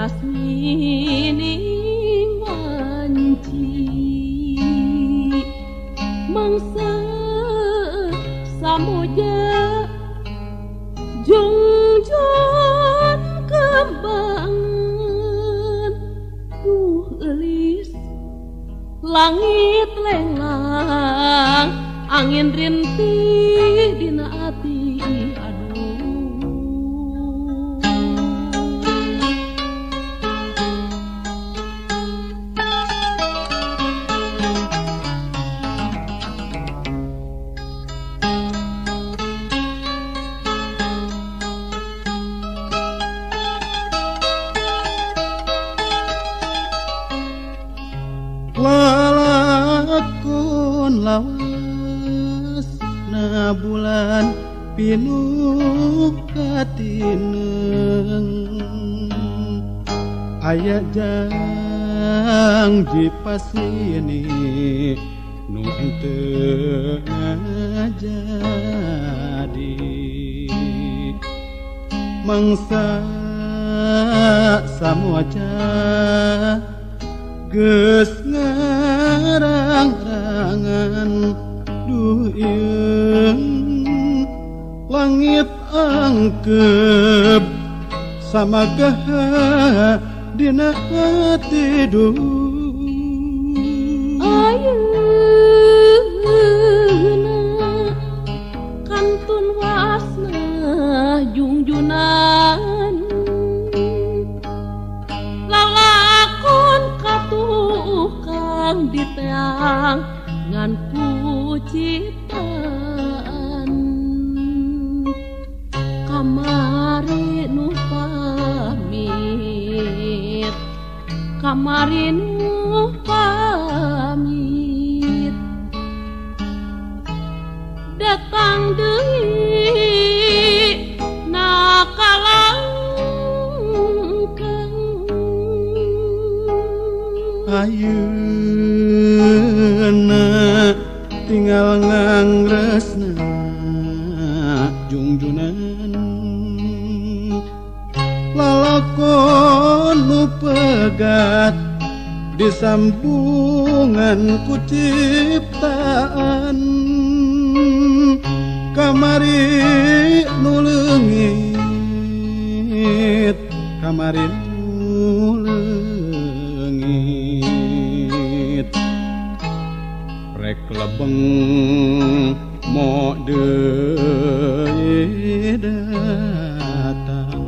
Narasmining wanci mangsa samoja jungjon kembangan duh elis langit lenglang angin rintih dina ati aduh. Lalakon lawas na bulan pinuh katineng aya jangji pasini nu teu ngajadi mangsa samoja geus ngarang-rangan duh ieu langit angkep samagaha dina hati duh. Ayeuna kantun wasna jungjunan lalakon katukang diteang ngan ku ciptaan kamari nu pamit kamari nu pamit datang deui nakalangkang. Ayeuna tinggal ngangresna jungjunan lalakon nu pegat disambungan ku ciptaan kamari nu leungit kamari nu leungit rek lebeng mo deui datang.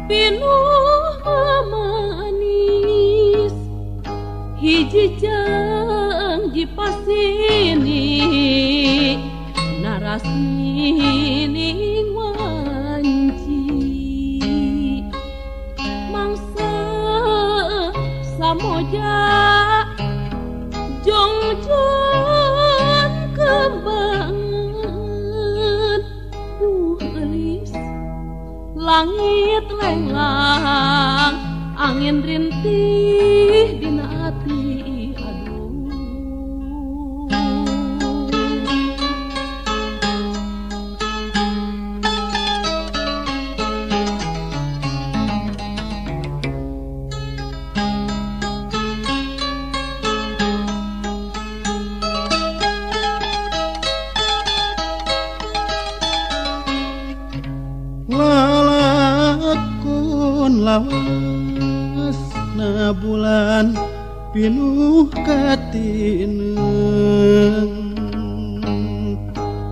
Pinuh manis hiji janji pasini narasmining wanci mangsa samoja jongjon kembangan duh elis langit lenglang angin rintih dina ati aduh. Lalakon lawas na bulan pinuh katineng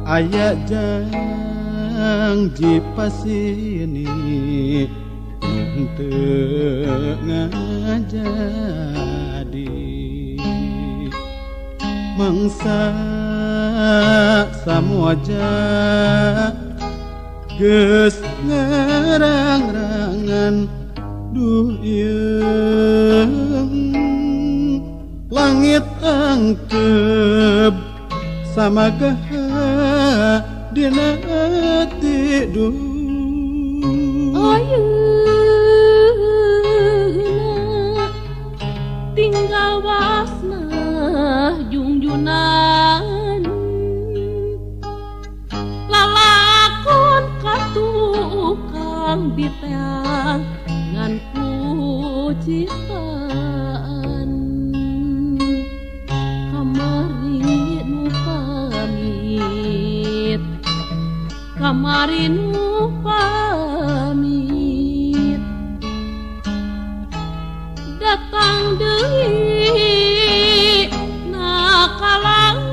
aya jangji pasini nu teu ngajadi mangsa samoja geus ngarang-rangan duh ieu. Langit angkep samagaha dina tidur. Ayeuna tinggal wasna jungjunan, lalakon ka tukang diteang ngan ku ciptaan. Kamari nu pamit, kamari nu pamit, datang deui na kalangkeng.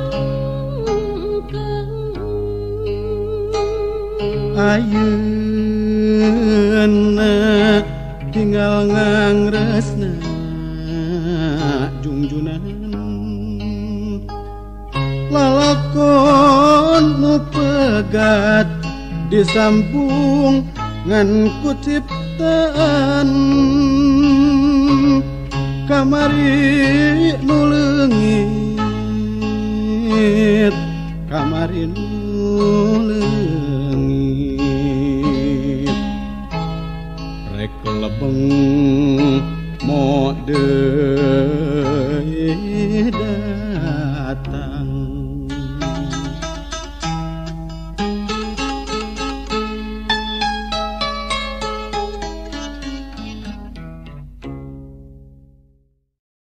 Ayeuna tinggal ngangresna jungjunan, lalakon nu pegat disambung ngan ku ciptaan. Kamari nu leungit, kamari nu leungit, rek lebeng mode datang.